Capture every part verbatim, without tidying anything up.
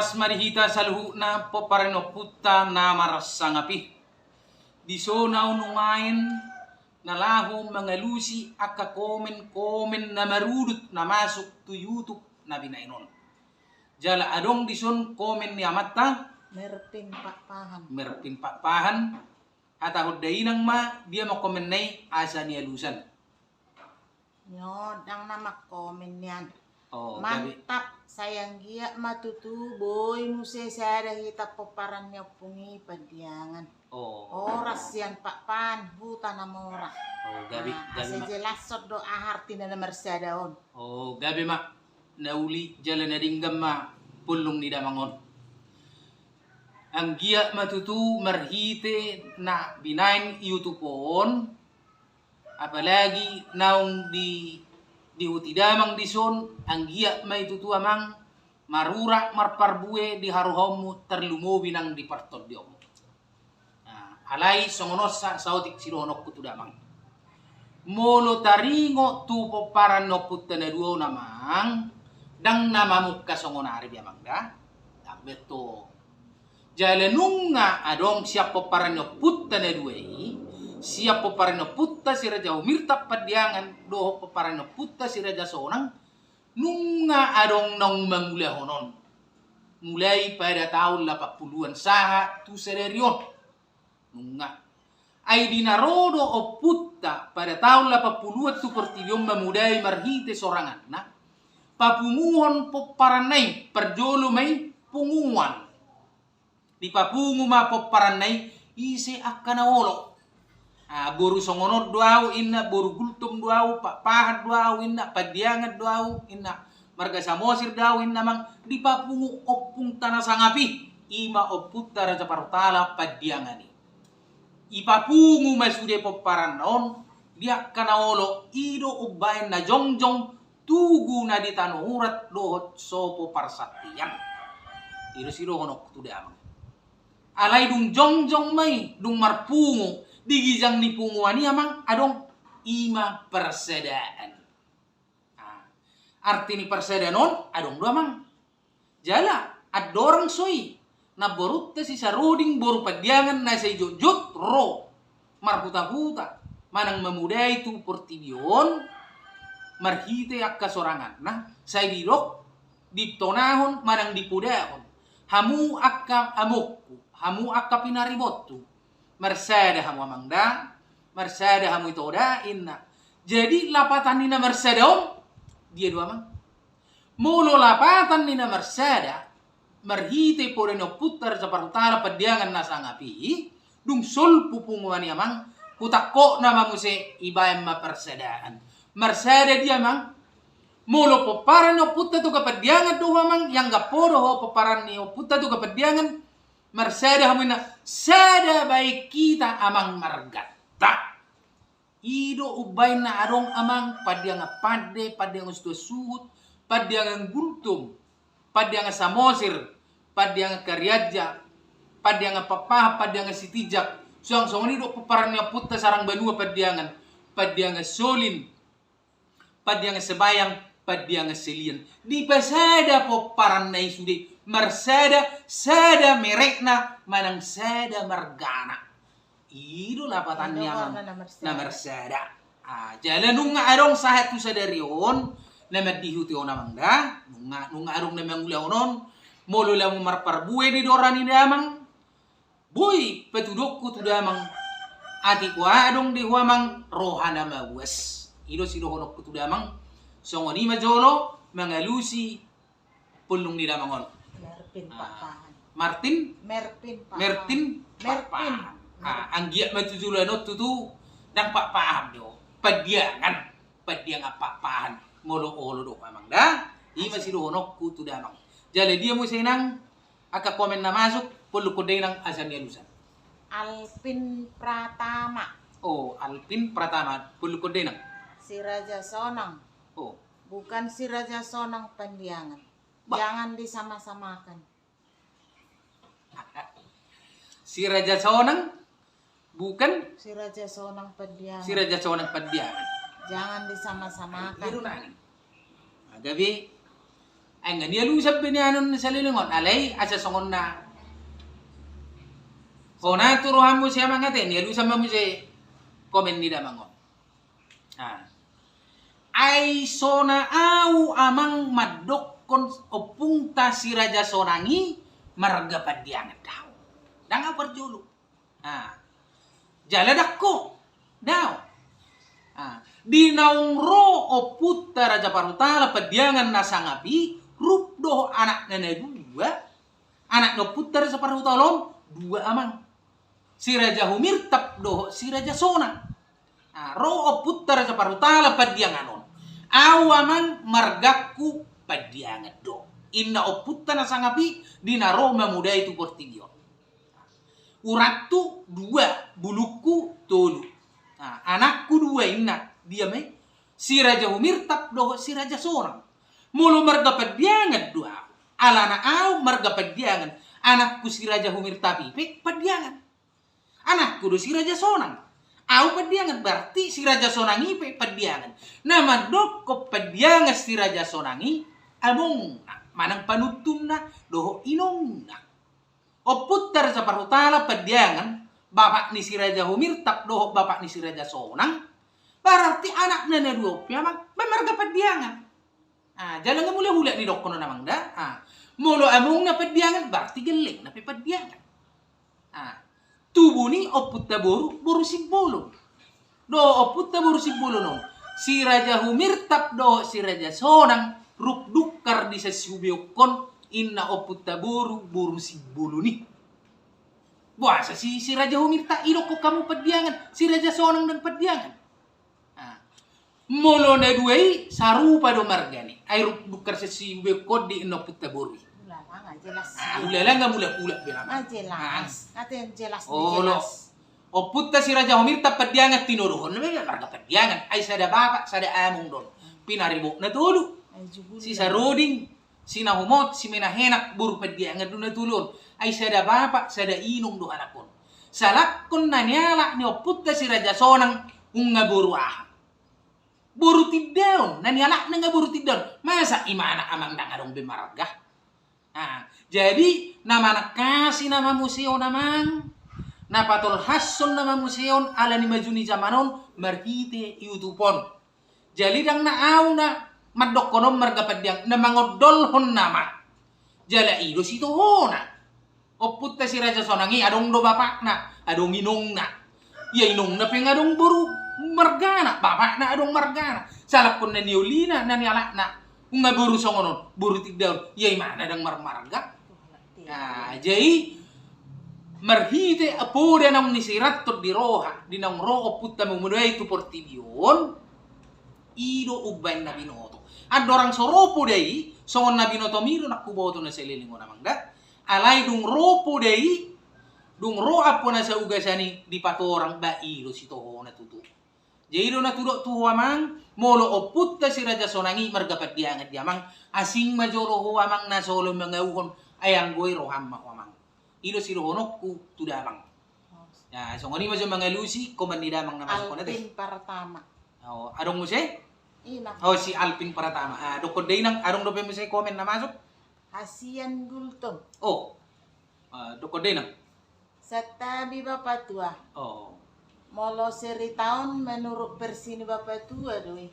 Horas ma di hita saluhutna pomparan ni ompunta na marsangapi. Dison ahu nuaeng na laho mangalusi angka komen-komen na marudut na masuk tu YouTube na binaen on. Jala adong dison komen ni amanta Merpin Pakpahan. Merpin Pakpahan. Hatahon dainang ma dia ma komenna i asa nialusan. Nyo, ndang na mangkomen nian. Oh, gabe. Mantap, sai anggiat ma tutu boi muse sada hita pomparan ni ompung i Pandiangan. Oh. Horas sian Pakpahan, Huta na Mora. Oh, gabe, ah, gabe asa ma. Jelashon do aha artina na marsada on. Oh, gabe ma. Na uli jala na denggan ma pollung ni damang on. Anggiat ma tutu marhite na binaen YouTube on, apalagi naung di, di Huta Damang dison, anggiat ma i tutu amang marurat marparbue di harohaonmu, tarlumobi nang di partondionmu. Nah, alai songon on sa, saotik sidohononku tu damang. Molo taringot tu pomparan ni ompunta na dua on amang, ndang na mamungka songon ari be amang da. Ndang be tong. Jala nunga adong sian pomparan ni ompunta na dua i, sian pomparan ni ompunta si Raja Humirtap Pandiangan dohot pomparan ni ompunta si Raja Sonang, nunga adong naung mangulahon on. Mulai pada taon lapan puluhan sahat tu sadari on. Nunga. Ai di na ro do ompunta pada taon lapan puluhan tu portibi on mamodai marhite soranganna, papunguhon pomparanna i, parjolo ma i punguan. Dipapungu ma pomparanna i, ise angka na olo. Ah, boru songon on do ahu inna, boru Gultom do ahu, Pakpahan do ahu inna, Pandiangan do ahu inna, marga Samosir do ahu inna amang, dipapungu ompunta na sangap i, i ma ompunta Raja Parhutala Pandiangan i. Ipapungu ma sude pomparanna on di angka na olo, i do umbaen na jongjong tugu na di tano urat dohot sopo parsantian. I do sidohononku tu damang. Alai dung jongjong ma i, dung marpungu, di ginjang ni punguan i amang adong, i ma parsadaan. Ah, arti ni parsadaan on adong do amang. Jala andorang so i, namborunta si Saroding boru Pandiangan na sai jotjot ro marhutahuta manang mamodai tu portibi on marhite angka soranganna, sai didok ditonahon manang dipodahon, hamu angka amongku, hamu angka pinaribotku, marsada hamu amang da, marsada hamu ito da inna. Jadi lapatan ni na marsada on dia do amang? Molo lapatan ni na marsada marhite poda ni ompunta Raja Parhutala Pandiangan na sangap i, dung solpu punguan i amang, hutangkokna ma muse, ibaen ma parsadaan. Marsada dia amang? Molo pomparan ni ompunta Toga Pandiangan do ho amang, ianggap ho do ho pomparan ni ompunta Toga Pandiangan, marsada hamu inna, sada baen hita amang marganta. I do umbaen na adong amang, Pandiangan Pande, Pandiangan Situan Suhut, Pandiangan Gultom, Pandiangan Samosir, Pandiangan Karianja, Pandiangan Pakpahan, Pandiangan Sitinjak. Suang songon i do pomparan ni ompunta Sarang Banua Pandiangan, Pandiangan Solin, Pandiangan Sebayang, Pandiangan Selian. Dipasada pomparanna i sude, marsada, sada merekna manang sada margana. I do lapatan ni amang na marsada. Ah, jala nunga adong sahat tu sadari on na mandihuti on amang da, nunga, nunga adong na mangulahon on. Molo lamu marparbue di dora ni damang, boi patudokku tu damang, atik boha adong di ho amang roha na mauas. I do sidohononku tu damang. Songon i ma jolo mangalusi pollung ni damang on. Merpin Pakpahan. Martin? Merpin Pakpahan. Mertin Pakpahan. Ah, anggiat ma tu joloan on tutu ndang Pakpahan do, Pandiangan. Pandiangan Pakpahan. Molo olo do amang da, i ma sidohononku tu damang. Jala dia muse inang angka komen na masuk, pollungkon da inang asa nialusan. Alvin Pratama. Oh, Alvin Pratama, pollungkon da inang. Si Raja Sonang. Oh. Bukan si Raja Sonang Pandiangan. Bah. Jangan disama-samakan. Si Raja Sonang, bukan? Si Raja Sonang Pandiangan. Si Raja Sonang Pandiangan. Jangan disama-samakan. Iru nani. Nah, gabe Ai nga nialusan be nian on saleleng on, alai asa songon na hona tu rohamu muse amang ate, nialusan ma muse komen ni damang on. Nah. Ai so na au amang mandokkon ompungta si Raja Sonang i marga Pandiangan, dao. Ndang au parjolo. Ah. Jala ndang ho. Dao. Ah. Di naung ro ompunta Raja Parhutala Pandiangan na sangap i, rup dohot anakna na dua, anak ni ompunta Raja Parhutala on, dua amang. Si Raja Humirtap dohot si Raja Sonang. Ah, ro ompunta Raja Parhutala Pandiangan on. Au amang margangku Pandiangan do. Inna ompunta na sangap i di na ro mamodai tu portibi on. Urathu dua, bulungku tolu. Nah, anakku dua inna, dia ma i? Si Raja Humirtap dohot si Raja Sonang. Molo marga Pandiangan do au. Alana au marga Pandiangan. Anakku si Raja Humirtap i pe Pandiangan. Anakku do si Raja Sonang. Au Pandiangan, berarti si Raja Sonang i pe Pandiangan. Na mandokkon Pandiangan si Raja Sonang i amongna, manang panuntunna, dohot inongna. Ompunta Raja Parhutala Pandiangan, bapak ni si Raja Humirtap dohot bapak ni si Raja Sonang, berarti anakna na dua on pe amang, marga Pandiangan. Ah, jala nga mulak-ulak nidokkon on amang da. Ah, molo amongna Pandiangan, berarti gellengna pe Pandiangan. Ah, tubu ni ompunta boru, boru Simbolon. Do, ompunta boru Simbolon on. Si Raja Humirtap dohot si Raja Sonang, rup dungkar di sasiubeonkon, inna ompunta boru, boru Simbolon i. Boasa si, si Raja Humirtap i dokkon hamu Pandiangan, si Raja Sonang ndang Pandiangan. Ah. Molo na dua i sarupa do margana. Ai rup dungkar sasiubeonkon di inna ompunta boru i. Ulala nga jelas. Ah, ulala nga mulak-ulak be nama. Nga jelas. Ah. Ate jelas, olo. Jelas. Ompunta si Raja Humirtap Pandiangan tinodohon, na memang marga Pandiangan. Ai sada bapak, sada among do on. Pinaribotna tolu. Ai jugul. Si Saroding, si Nahumot, si Menahenak, boru Pandiangan do na tolu on. Ai sada bapak, sada inong do anak on. Salakkon na nialap ni ompunta si Raja Sonang, nunga boru aha? Boru Tindaon, na nialapna nga boru Tindaon. Masa imana amang ndang adong be marga? Ah, jadi, na manangkasi nama muse on amang, na patolhashon nama muse on, ala ni maju ni jaman on, marhite YouTube on. Jadi ndang na au na mandokkon on marga Pandiangan, na mangondolhon nama. Jala i do sitohona. Ompunta si Raja Sonang i adong do bapakna, adong inongna. Ia inongna pe nga adong boru margana, bapakna adong margana. Salakkon na niolina, na nialapna. Nunga boru songon on, boru Tindaon. Ia imana ndang marmarga. Ah, jadi marhite poda naung nisiratton di roha, di naung ro ompunta mamodai tu portibi on, i do umbahen na binoto. Andorang so ro poda i, songon na binotomi do nang huboto na saleleng on amang da. Alai dung ro poda i, dung ro ampo na saugasan i dipatorang, ba i do sitohona tutu. Jadi do na tudok tu ho amang, molo ompunta si Raja Sonang i marga Pandiangan di amang, asing ma jolo ho amang na so olo mangauhon, ai anggo i roham ma ho amang. I do sidohononku tu damang. Ya, songon i ma jo mangalusi, koman ni damang na masuk on ate. Alvin Pratama. Oh, adong muse? Inang. Oh, si Alvin Pratama. Ah, dokkon da inang, adong dope muse komen na masuk? Hasian Gultom. Oh. Ah, dokkon da inang. Santabi Bapatua. Oh. Molo cerita on menurut versi ni Bapatua do i.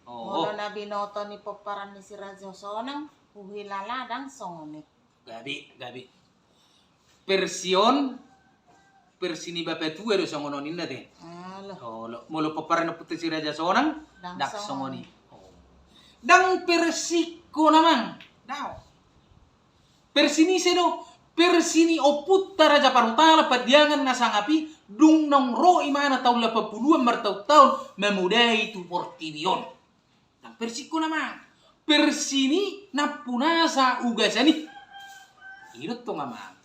Oh. Molo na binoto ni pomparan ni si Raja Sonang, huhilala ndang songon i. Gabe, gabe. Versi on, versi ni Bapatua do songon on inna te. Olo. Olo, molo pomparan ni ompunta si Raja Sonang, ndang songon i. Oh. Ndang versiku amang. Dao. Versi ni ise do, versi ni ompunta Raja Parhutala Pandiangan na sangap i, dung naung ro imana taon lapan puluhan martaon-taon mamodai tu portibi on. Ndang versiku amang. Versi ni nampunasa ugasan i. I do tong amang.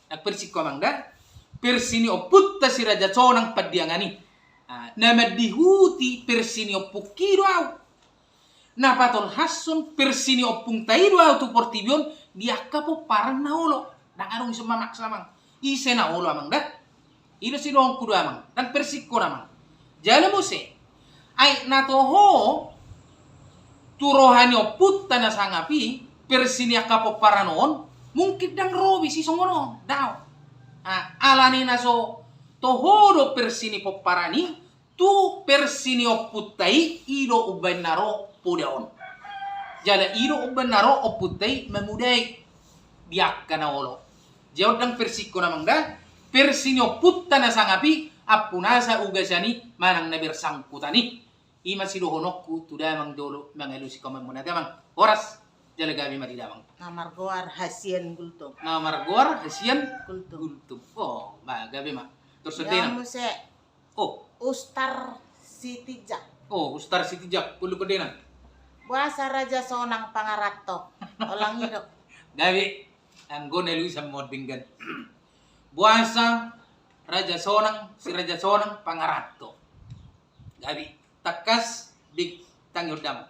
Ndang versiku amang da. Versi ni ompunta si Raja Sonang Pandiangan i. Ah, na mandihuti versi ni ompungki do au. Na patolhashon versi ni ompunta i do au tu portibi on di angka pomparan na olo. Ndang adong ise mamaksa amang. Ise na olo amang da. I do sidohononku do amang. Ndang versiku amang. Jala muse. Ai na toho tu roha ni ompunta na sangap i. versi ni angka pomparan on, mungkin ndang ro be si songon on, daong. Ah, alani na so toho do versi ni pomparan i, tu versi ni ompunta i, i do umbaen na ro poda on. Jala i do umbaen na ro ompunta i mamodai di angka na olo. Jala ndang versihon amang da, versi ni ompunta na sangap i, ampunasa ugasan i manang na bersangkutan i. I ma sidohononku tu damang jolo mangalusi komenmuna damang. Horas, jala gabe ma di damang. Na margoar Hasian Gultom. Na margoar Hasian Gultom. Gultom. Oh, ba gabe ma. Torus songon i na muse. Oh. Ustar Sitinjak. Oh, Ustar Sitinjak. Pulu kedena. Boasa Raja Sonang Pangaranto. Olang i do. Gabe. Anggo na luisan monding kan. Boasa Raja Sonang, si Raja Sonang Pangaranto. Gabe, tangkas, bintang i on damang.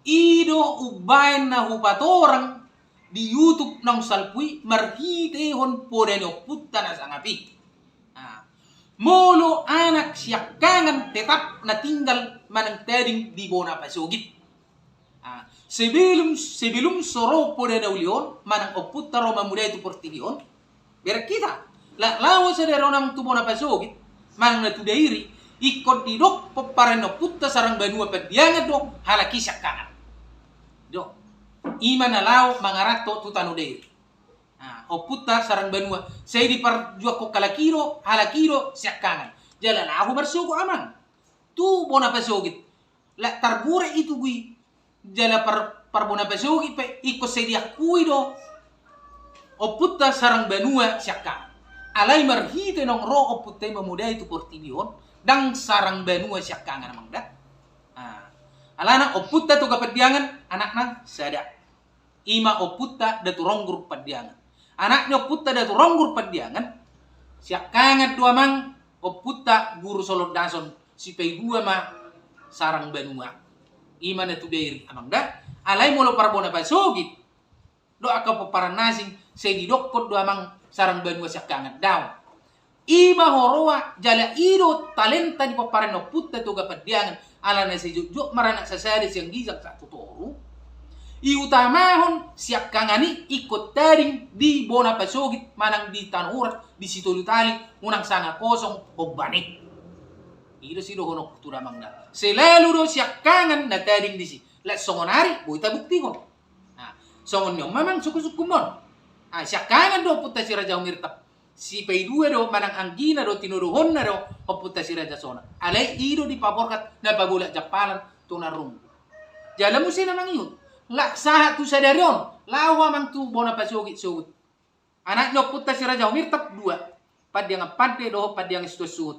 I do umbaen na hupatorang di YouTube naung salpu i marhitehon poda ni ompunta na sangap i. Ah. Molo anak siangkangan tetap na tinggal manang tading di bona pasogit. Ah, sebelum, sebelum so ro poda na uli on, manang ompunta ro mamodai tu portibi on, bereng hita, la-, laho sadari on amang tu bona pasogit, manang na tu Dairi, ingkon didok pomparan ni ompunta Sarang Banua Pandiangan do, halak i siangkangan. Do, i ma na laho mangaranto tu tano Dairi. Ah, ompunta Sarang Banua, sai diparjuangkon halak i do, halak i do siangkangan. Jala laho marsogot amang. Tu bona pasogit. La targurek i tugu i. Jala par-, parbona pasogit pe ingkon sai diakui do ompunta Sarang Banua siangkangan. Alai marhite naung ro ompunta i mamodai tu portibi on, ndang Sarang Banua siangkangan amang da. Ah. Alana ompunta Toga Pandiangan, anakna sada. I ma ompunta Datu Ronggur Pandiangan. Anak ni ompunta Datu Ronggur Pandiangan, siangkangan do amang ompunta Guru Solondason, sipaidua ma Sarang Banua. I ma na tu Dairi amang da, alai molo parbona pasogit dohot angka pomparan na asing, sai didokkon do amang Sarang Banua siangkangan, daong. I ma huroha jala i do talenta ni pomparan ni ompunta Toga Pandiangan, alana sai jotjot maranak sasada sian ginjang sahat tu toru. I utamahon siangkangan i ingkon tading di bona pasogit manang di tano urat di Sitolu Tali, unang sanga kosong homban i. I do sidohononku tu damang da. Selalu do siangkangan na tading disi. Lak songon ari boi tabuktihon. Nah, songon ni on ma amang sungkunsungkunmon. Ah, siangkangan do ompunta si Raja Humirtap. Sipaidua do, manang anggina do, tinodohonna do ompunta si Raja Sonang. Alai i do dipaborhat na pabolak jampalan tu na runggu. Jala muse na mangihut. Lak sahat tu sadari on, laho amang tu bona pasogit sogot. Anak ni ompunta si Raja Humirtap dua. Pandiangan Pande dohot Pandiangan Situan Suhut.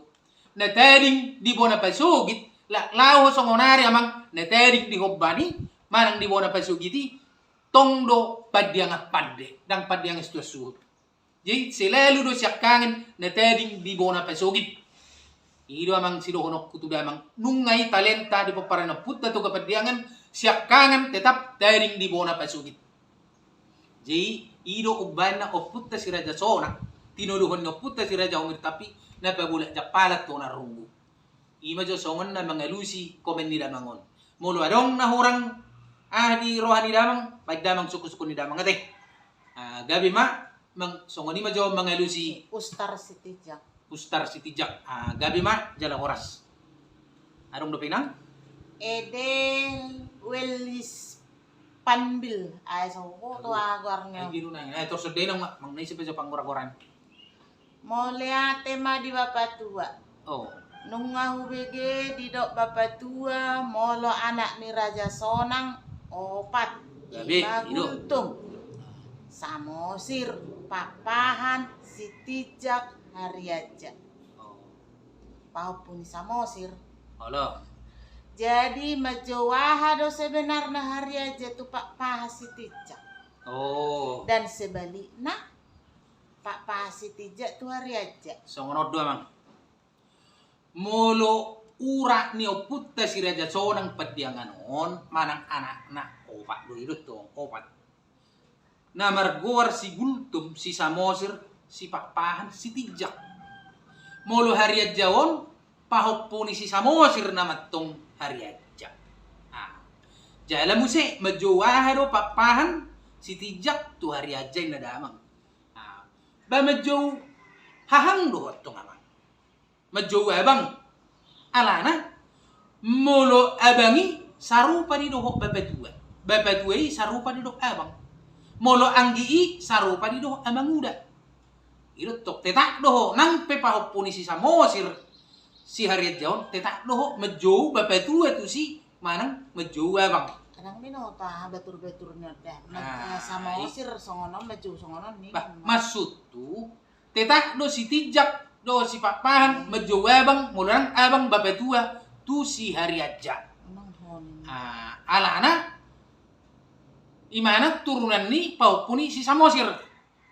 Na tading di bona pasogit, lak laho songon ari amang, na tading di homban i, manang di bona pasogit i, tong do Pandiangan Pande, ndang Pandiangan Situan Suhut. Jadi, selalu do siangkangan na tading di bona pasogit. I do amang sidohononku tu damang, nunga i talenta di pomparan ni ompunta Toga Pandiangan, siangkangan tetap tading di bona pasogit. Jadi, i do umbaen na ompunta si Raja Sonang, tinodohon ni ompunta si Raja Humirtap i, na pabolak jampalan tu na runggu. I ma jo songon na mangalusi komen ni damang on. Molo adong na hurang aha di roha ni damang, baen damang sungkunsungkun ni damang ate. Ah, gabe ma, mang-, songon i ma jo mangalusi Ustar Sitinjak. Ustar Sitinjak. Ah, gabe ma, jala horas. Adong dope inang? Ede Welis Panbil. Ai so ho to. Aduh. Agornya. Ai giru nang. Ai torus songon i nang ma, mang na ise pe jo panggoragoran. Mauliate ma di bapatua. Oh. Nunga hubege didok bapatua molo anak ni Raja Sonang opat. Gabe, i ma i do. Gultom. Samosir, Pakpahan, Sitinjak, Harianja. Oh. Pahompu ni Samosir. Olo. Jadi manjou aha do sebenarna Harianja tu Pakpahan, Sitinjak. Oh. Dan sebalikna, Pakpahan, Sitinjak tu Harianja. Songon on do amang. Molo urat ni ompunta si Raja Sonang Pandiangan on, manang anakna opat do i do tong, opat. Na margoar si Gultom, si Samosir, si Pakpahan, Sitinjak. Molo Harianja on, pahompu ni si Samosir nama tong Harianja. Ah. Jala muse manjou aha do Pakpahan, Sitinjak tu Harianja inna damang. Ah, ba manjou hahang do ho antong amang. Manjou abang. Alana molo abang i sarupa do i dohot bapatua. Bapatua i sarupa do i dohot abang. Molo anggi i sarupa do i dohot amanguda. I do tong tetap do ho nang pe pahompu ni si Samosir, si Harianja on tetap do ho manjou bapatua tusi manang manjou abang. Nang binoto aha batur-batur ni on da. Ah, Samosir songon on, manjou songon on ni. Bah, maksudhu tetap do Sitinjak dohot si Pakpahan manjou abang, molo nang abang bapatua tu si Harianja. Ah, alana imana turunan ni pahompu ni si Samosir.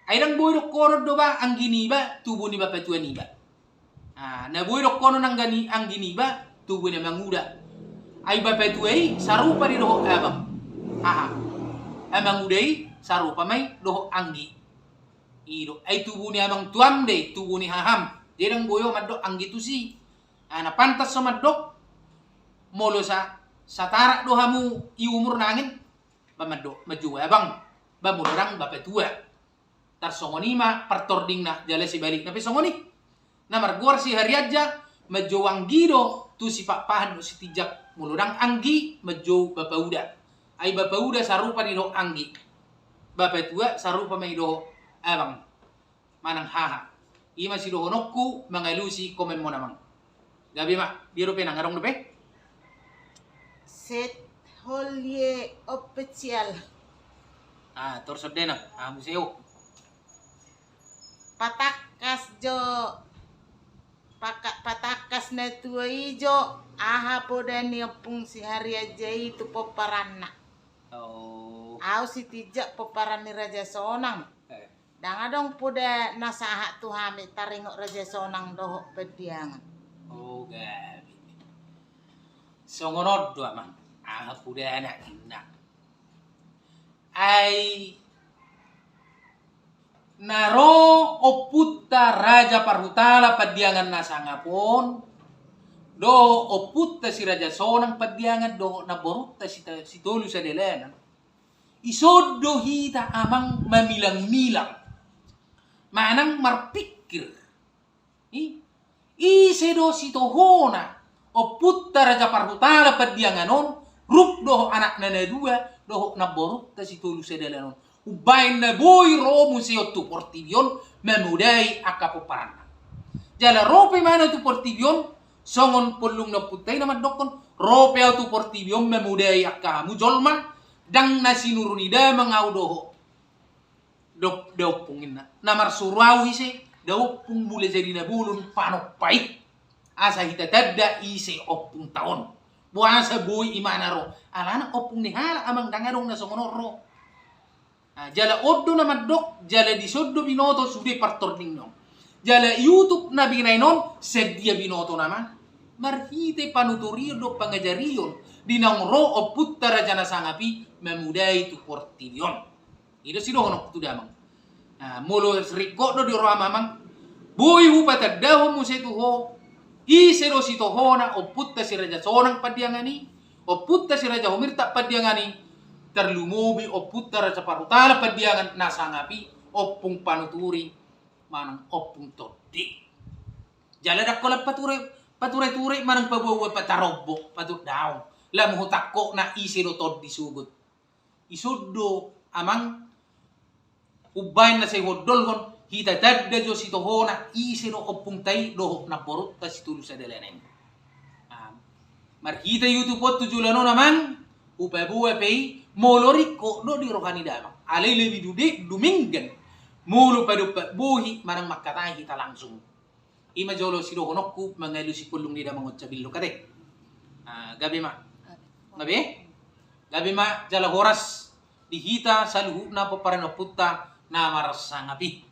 Ai ndang boi dohonon do ba anggi niba tubu ni bapatua niba. Ah, na boi dohonon anggi ni, anggi niba tubu ni amanguda. Ai bapatua i sarupa do i dohot abang. Aha. Amanguda i sarupa ma i dohot anggi. I do, ai tubu ni amang tuam do i, tubu ni haham. Jadi ndang boi ho mandok anggi tusi. Ah, na pantas ho mandok molo sa, satarak do hamu i umur nangkin, ba mandok manjou abang, ba molo ndang bapatua. Tarsongon i ma partordingna, jala sebalikna pe songon i. Na margoar si Harianja manjou anggi do tu si Pakpahan dohot Sitinjak, molo ndang anggi manjou bapauda. Ai bapauda sarupa do i dohot anggi. Bapatua sarupa ma i dohot abang manang haha. I ma sidohononku mangalusi komenmon amang. Gabe ma, dia dope nang adong dope? Set Holie Official. Ah, torus on do nang, ah, muse ho. Patangkas jo, paka-, patangkas na tua i jo, aha poda ni ompung si Harianja i tu pomparanna. Oh. Au Sitinjak pomparan ni Raja Sonang. Eh. Ndang adong poda na sahat tu hami taringot Raja Sonang dohot Pandiangan. Oh, gabe. Songon on do amang, aha podana inna. Ai na ro ompunta Raja Parhutala Pandiangan na sangap on, dohot ompunta si Raja Sonang Pandiangan, dohot namborunta si ta-, Sitolu Sadalanan. Dison do hita amang mamilang-milang manang marpikir. I, ise do sitohona ompunta Raja Parhutala Pandiangan on, rup dohot anakna na dua, dohot namborunta Sitolu Sadalanan on. Umbaen na boi ro muse on tu portibi on mamodai angka pomparanna. Jala ro pe ibana tu portibi on, songon pollung ni ompunta i na mandokkon, ro pe au tu portibi on mamodai angka hamu jolma, ndang na sinuru ni damang au dohot da, da ompung inna. Na marsuru au ise, da ompung mula jadi na bolon panompa i. Asa hita tanda ise ompunta on. Boasa boi ibana ro. Alana ompung ni halak amang ndang adong na songon on ro. Ah, jala on do na mandok, jala dison do binoto sude partordingna on. Jala YouTube na binaen on, sian dia binoto nama? Marhite panuturion dohot pangajarion di naung ro ompunta raja na sangap i mamodai tu portibi on. I do sidohononku tu damang. Nah, molo ringkot do di roham amang, boi hupatandahon muse tu ho, ise do sitohona ompunta si Raja Sonang Pandiangan i, ompunta si Raja Humirtap Pandiangan i, tarlumobi ompunta Raja Parhutala Pandiangan na sangap i ompung panuturi manang ompung tondi. Jala ndang holan pature, pature-ture manang paboa-boa, patarombo, patut daong. Lamu hutangkokna ise do tondi sogot. Dison do amang umbaen na sai huondolhon, hita tanda jo sitohona ise do ompunta i dohot namborunta Sitolu Sadalanan i. Ah, marhite YouTube on tu joloan on amang, hupaboa pe i, molo ringkot do di roha ni damang. Alai lebih dude, dumenggan molo padompak bohi manang mangkatai hita langsung. I ma jolo sidohononku mangalusi pollung ni damang on, Cabillo, ate. Ah, gabe ma. Gabe? Gabe ma jala horas di hita saluhutna pomparan ni ompunta na marsangap i.